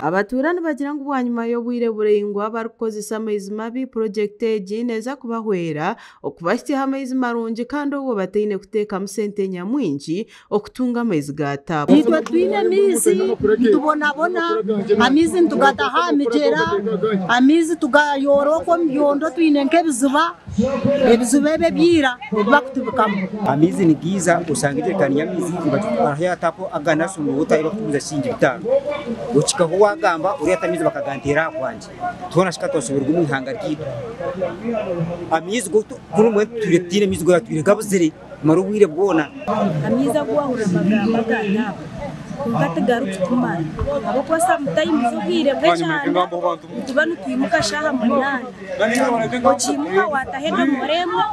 Abatuura nibagira ngu bwanyima y'obwire buraingwa barikukozesa amaizi mabi, purogyekiti egi neeza kubahwera okubahitsyaho amaizi marungi kandi obwo bataine kuteekamu sente nyamwingi okutunga amaizi ga taapu. Itwe twine amaizi nitubonabona, amaizi nitugataha aha migyera, amaizi tugayoora okwo omu byondo twine nk'ebiziba, ebiziba ebi eby'ira ebi barikutubikamu. Amaizi nigaija oshanga ejerikani y'amaizi hariho ya tapu aga National Water ei barikuguza shilingi bitaano. Okihikaho waagamba oriya ati amaizi bakaganteera aha kwangye. Twena shi ka twashoberwa omu ihanga ryaitu. Amaizi go kunu mbwenu tutwire tutaine maizi goona gatwire gabuzire kumara obwire bwona. Amaizi agu wahurira nibagamba aga taapu kwonka tigarikutumara ahabw'okuba sometimes obwire bw'ekyanda nituba nitwimuka shaaha munaana okiimuka waataho edomora emwe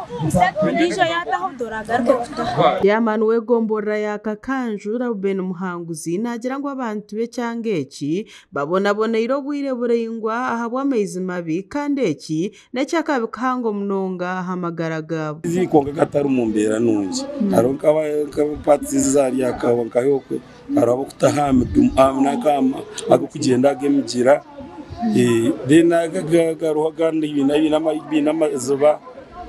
ondiijo yaataho toragaruke kutaho. Chairman w'egomborora ya Kakanju, Reuben Muhanguzi naagira ngu abantu b'ekyanga eki babonaboneire obwire buraingwa ahabw'amaizi mabi kandi eki N'eky'akabi kahango munonga aha magara gaabo. Amaizi kwonka gatari mu mbeera nungi. Hariho nka parts ezari aha nka okwe hariho ab'okutaha aha nanka ag'okugyenda ag'emigyera then hariho agandi baine amaziba,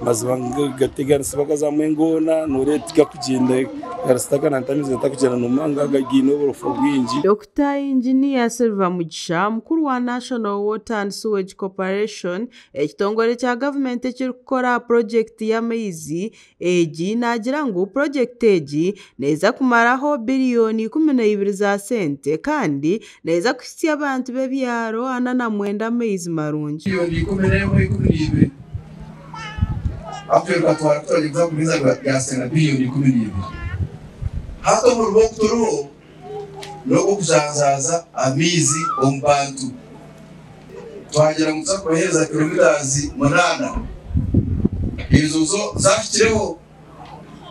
amaziba gateganisa gazamu engoona noreeba tigakugyenda amaizi gatakugyenda nomanya gaine oburofa bwingi. Dokita Inginiya Silver Mugisha, mukuru wa National Water and Sewage Corporation, ekitongore kya gavumenti ekirikukora aha purogyekiti y'amaizi egi naagira ngu purogyekiti egi neeza kumaraho biriyoni 12 za sente kandi neeza kuhitsya abantu b'ebyaro 49 amaizi marungi. Biliyoni 11, 12 akutwereka twara kutwagira kuza byasenga biliyoni 12. Hati omurimo ogu turiho n'ogw'okujanjaaza amaizi omu bantu. Twagira ngu tuza kubaheereza kilometres 8, ezo zo zahikireho.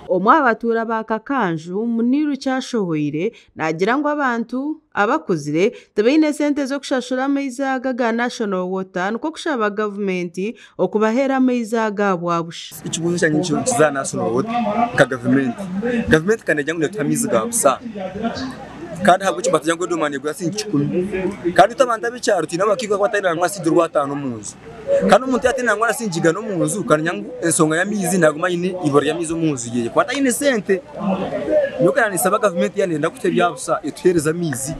Omwe aha batuura ba Kakanju, Muniru Kyashohoire naagira ngu abantu abakuzire tibaine sente z'okushashura amaizi aga aga National Water nikwo kushaba gavumenti okubaheera amaizi aga ahabwa busha. Ekibuuzo kyangye nikiza aha National Water nka gavumenti. Gavumenti ka neegira ngu neetuha amaizi ga busa kandi ahabw'eki batugira ngu edomora neegura siringi kikumi kandi itwe abantu ab'ekyaro twine abakaikuru abu batari nangwa siringi orwataano omu nju kandi omuntu yaaba ataine nangwa na siringi igana omu nju okamanya ngu enshonga y'amaizi naaguma aine eibura ry'amaizi omu nju yeeye kuba ataine sente. Nyowe nkaba ninsaba gavumenti yaaba neeyenda kutuha ebya busa etuheereze amaizi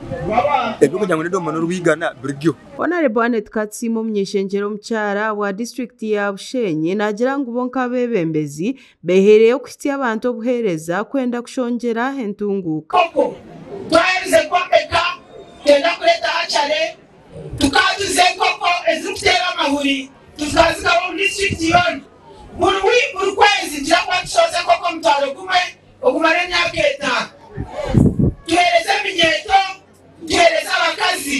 eby'okugira ngu n'edomora n'orwigana birugyeho. Honourable Annet Katsiima omuny'eishengyero omukyara wa disiturikiti ya Bushenyi naagira ngu bo nk'abeebembezi beheereyo kuhitsya abantu obuheereza kwenda kushongyera entunguuka. Enkoko twaherize kwombeka twenda kureeta hatchery tukaguza enkoko ezirikuteera amahuri tukazigaba omu disiturikiti yoona. Buri buri kwezi nituza kuba nitushohoza enkoko 10,000 okumara emyaka 5. Tuheereze eminyeeto, tuheereze abakazi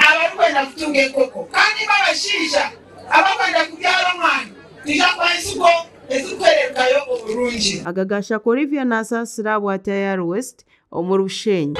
abarikwenda kutunga enkoko kandi n'abashaija abarikwenda kubyara omwana twija kubaha ensigo ezirikuhererukayo oburungi. Agagasha Olivia Nasasira bwa Tayari West omuri Bushenyi.